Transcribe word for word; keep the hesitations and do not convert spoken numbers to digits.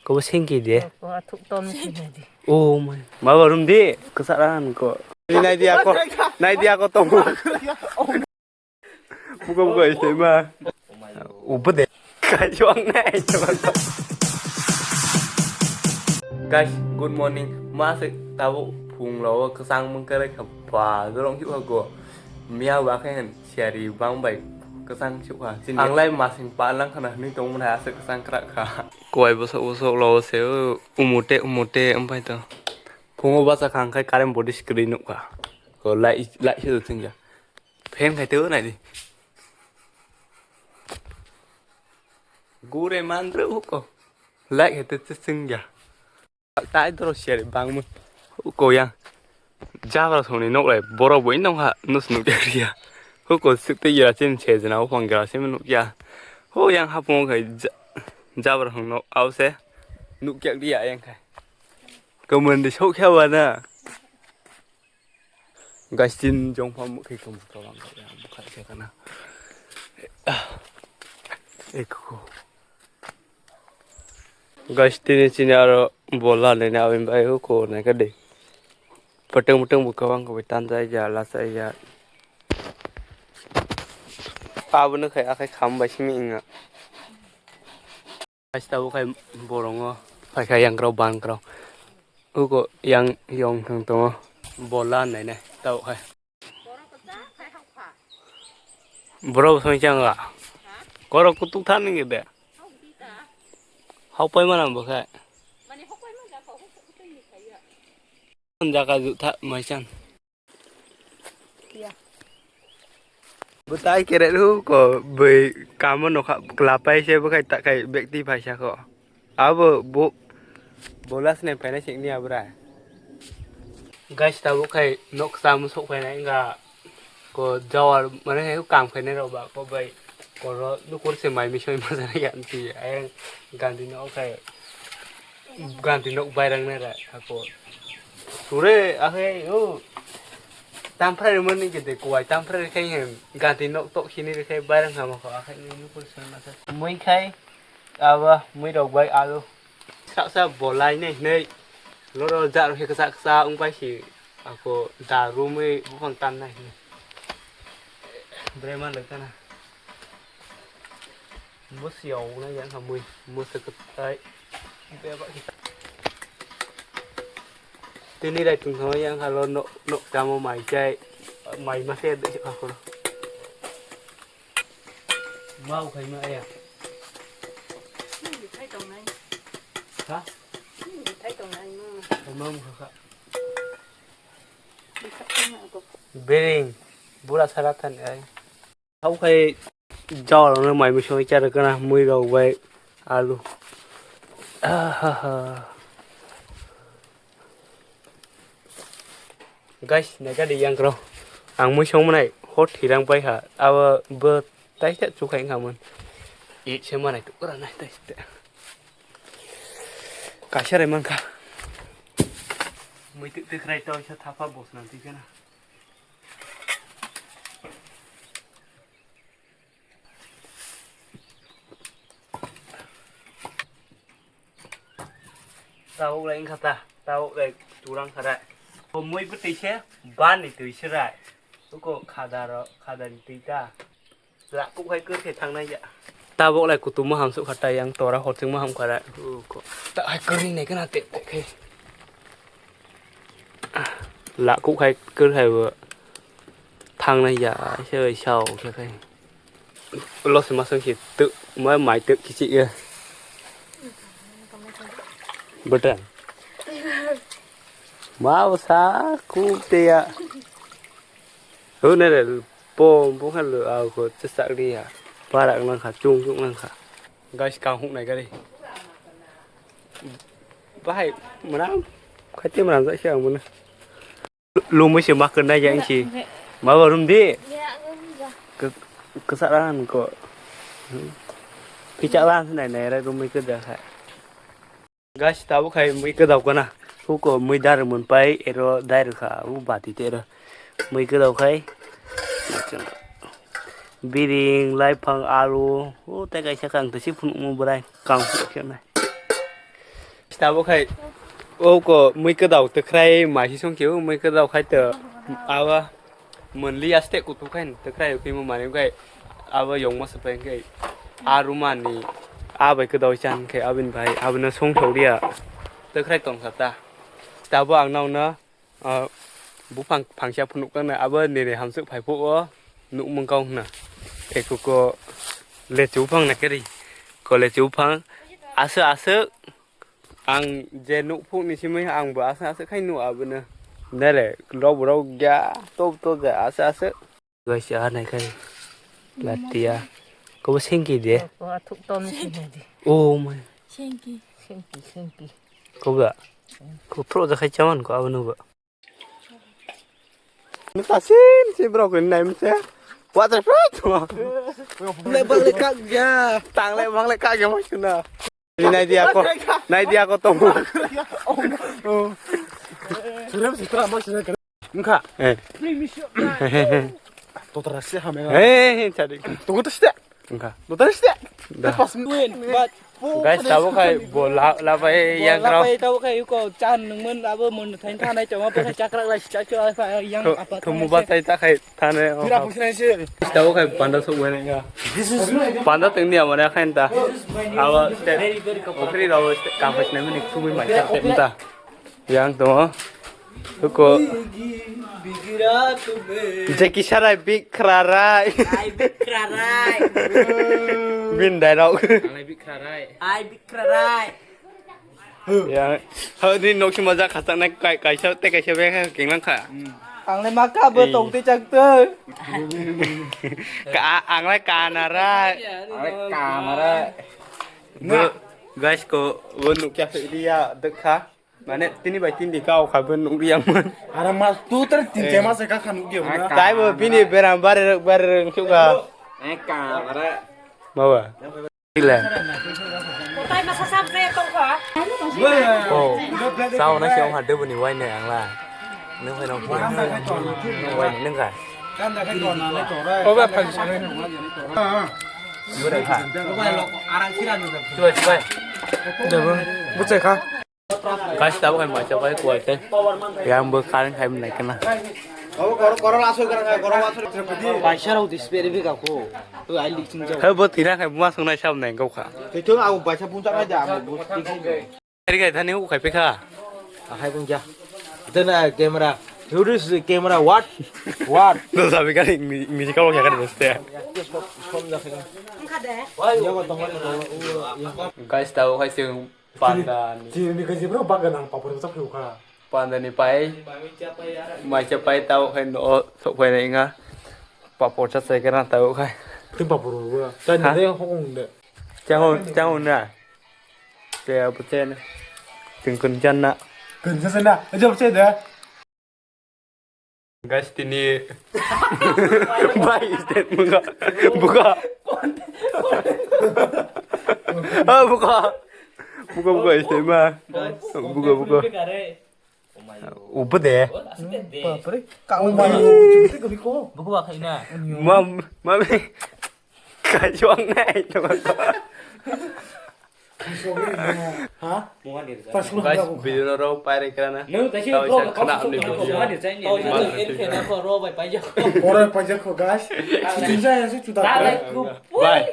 Kobo sengki de. Ko athuk ton si nai di. Oh my. Ma barum di. Kesa ran ko. Nai di ako. Nai di ako tong. Buka buka isi ma. Ubo de. Kayong nai. Guys, good morning. Ma se tabo phung lo kesang mengkere kha ba dorong hiu go. Mia ba khe hen siari bang bai kesang siu kha. Ang lai masing pa lang khana ni tong mena se kesang kra kha. Kuai bosok bosok lo se, o, umute, umute, ampai to. Phungo basa khang khai current body screen nukha. Ko light, light se thingya. Fan khai teo nai di. Gure mandre uko. Light khai te thingya. Tai doro siari bangmo. Uko yang. Jabra songni nok lai borok bo indong ha nus nukya riya. Huko sikte yera chin se jena uphang gra se nukya. Ho yang hapung khai ja-, jabra song nok au se nukya riya yang khai. Kaman de sok kya wana. Gastin jong pha mukhe kaman kawan kaya bukha se kana. Ekko. Guys, tini chini aro bola nene aboni bai huko nai kha de. Pwtwng pwtwng bo kwbang kwbai tanjak ya, lachak ya. Abono khai akhai kham bai simi wngya. Guys, tabuk khai borongo phaikha yang kwrw ban kwrw. Huko yang yong thang tongo bola nai nai tabuk khai. Borok song chang ga. Korok kutuk tha nang de. Hau pai mana bo khai. Jaka ju tha mai chan. Bo tai kere ru ko bai kamo no kha kla pai se bo khai ta khai bekti phaisa ko. Abo bo bola sne phaina sing ni abra. Guys, tabuk khai nok sam sok phaina inga ko jawar mane khai kam khainai rok ba ko bai koro nukur se mai misoi ma jana ya anti ayang gandi nok khai gandi nok bairang nai ra ako sure ahe o tamphrai mani kete kuai tamphrai khai hem gandi nok tok sini re khai bairang hama ko akhai nukur se ma sa mui khai. Abo mui rok bai alu. Srapsa bolai nai hinui. Loro jar khe kasa kasa wng pai si. Ako da rumui buphang tan nai hinui. Bre man rok kana. Musi yau nai yang hamui. Musi ketai. Bebak kita. Tini rai tung thang yang halo nok nok kamo mai chai. Mai ma se de ako. Mau khai ma ya. Nini bithai tongnai. Ha? Nini bithai tongnai ma. Mau kha kha. Bithai tongna ako. Bering. Bura sara than ai. Hau khai jawar no mai misoi char kana mui rok bai alu. Ahaha. Guys, naikha di yang kro. Ang mui song manai hot hirang pai ha. Abo bo taisa chukhai wngkha mon. It se manai tu kra nai taisa. Kaisa rai mankha. Mui tik tik rai to isa thapa bos nang tik na. Tabuk lai wngkha ta, tabuk lai turang kha da. Bo mui bwtwi se, ban ni twi se rai. Uko khada ro, khada ni twi ta. Lakuk hai kwrwi khe thangnai ya. Tabuk lai kutung ma hamsuk kha ta yang tora hoching ma ham kha da. Uko. Ta hai kwrwi nai kana te te khe. Lakuk hai kwrwi hai bo thangnai ya, se bai sao khe khai. Lo se masang si tu ma mai tu kichi ya. Betul. Ma usa ku te ya. Hu ne re po po khan lo au ko chesak ri ya. Parak nang kha chung chung nang kha. Guys, kang huk nai gari. Bahai manam khati manam jak siang mana. Lumui se ma kwnai yang si. Ma ba rum di. Ke-, kesak ran ko. Pichak ran nai nai ra lumui ke da khai. Guys, tabuk khai mui ke dau kana. Huko mui dar mun pai ero dai rwkha. U bati te ero. Mui ke dau khai. Biring, laiphang, alu. O tai kaisa kang tisi phunukmu bwrai. Kang phunuk khe nai. Tabuk khai o ko mui kwdao twkhrai maisi song khe o mui kwdao khai to aba mwnli aste kutu khai twkhrai khe mo mani khai aba yongma se pai khai a rumani a bai kwdao chan khai abin bai abino song thok dia twkhrai tong sa ta. Tabuk ang nokno Ah, buphang phangsa phunuk tangna abo nini hamswk phai phuk o nukmung kau hwna. Eko ko lechu buphang na keri. Ko lechu buphang aswk aswk ang je nuk phuk ni simi ang bo aswk aswk khai nuk abono. Nere rok borok ya to to je aswk aswk. Guys, ah, nai khai. Latia. Kobo sengki de. Ko athuk tom ni sini di. Oh my. Sengki. Sengki, sengki. Kobo. Ko pro da khai chaman ko abono ba. Ni tasin si bro ko nai mse. Water pro to. Le bang le kak ya. Tang le bang le kak ya mo suna. Ni nai dia ko. Nai dia ko to. Surem sutra mo suna. Wngkha. Eh. Totra se hamya. Eh, chari. Tongo to ste. Wngkha. Totra ste. Da. Pas win, but Guys, tabo khai bo la, la bai yang rao. Labai tabo khai ko chan nungmon abo mon thain thanai chama pa chakrak lai chak chak yang apa. Thumu ba tai ta khai thane. Pira pusinai se. Tabo khai panda sok wene ga. Panda tengni amane khai ta. Abo step. Okri rao step kapas nemni thumui mai step ta. Yang tongo. Huko. Jackie Sarai big khrarai. Ai big khrarai. Bin dialog. Ai big khrarai. Ai big khrarai. Yang. Hau ni noksi maja khasang nai kai kaisa te kaisa be kenglang kha. Ang le maka bo tong te chak te. Ka ang le kanarai. Ang le kanarai. Bo guys ko bo nukya dia dekha. Mane tini bai tini kau kha bo nukriya man. Ara mas tu ter tin che mas ka khan nukya na. Tai bo bini beram bare bare reng suka. Eh ka bare. Baba. Ile. Kotai masa sab re tong kha. Oh. Sao na siang hade buni wai ne angla. Nung hai nong. Wai nung ka. Oba phan sare. Bure kha. Chubai chubai. Debo. Buchai kha. Guys, tabuk hai macha bai kuai tei. Yang bo current hai nai kana. Paisa rok di spare bika ko. Tu ai lik sing jao. Hai bo tira hai buma sung nai sab nai gau kha. Tei tu au paisa pun chak nai da, amo bo. Ri kai thani u khai pekha. Ahai bung ja. Dena camera. Here is the camera. What? What? Do sabi kani mi mi kalo kya kani doste. Som ja kha. Guys, tabuk hai sing Panda ni. Chini ni kaji bro bagan ang papor chap kha. Panda ni pai. Mai cha pai tau khai no sok pai na inga. Papor cha sai kana tau khai. Tin papor bro. Cha ni de hokong de. Chang hon chang hon na. Te apu chen. Ting kun chan na. Kun cha na. Ajo che de. Guys, tini. Bai, step buka. Buka. Ah, buka. Buka, buka, step ma. Buka, buka. Upa de. Bapre. Kau malu. Buka ba khaina. Mam, mami. Kajuang nai. Ha? Guys, video no rau pai re kana. Nung tasi tau vlog sa khana amni video. Oro pajak ko guys. Chuti sa ya su chuta. Bye.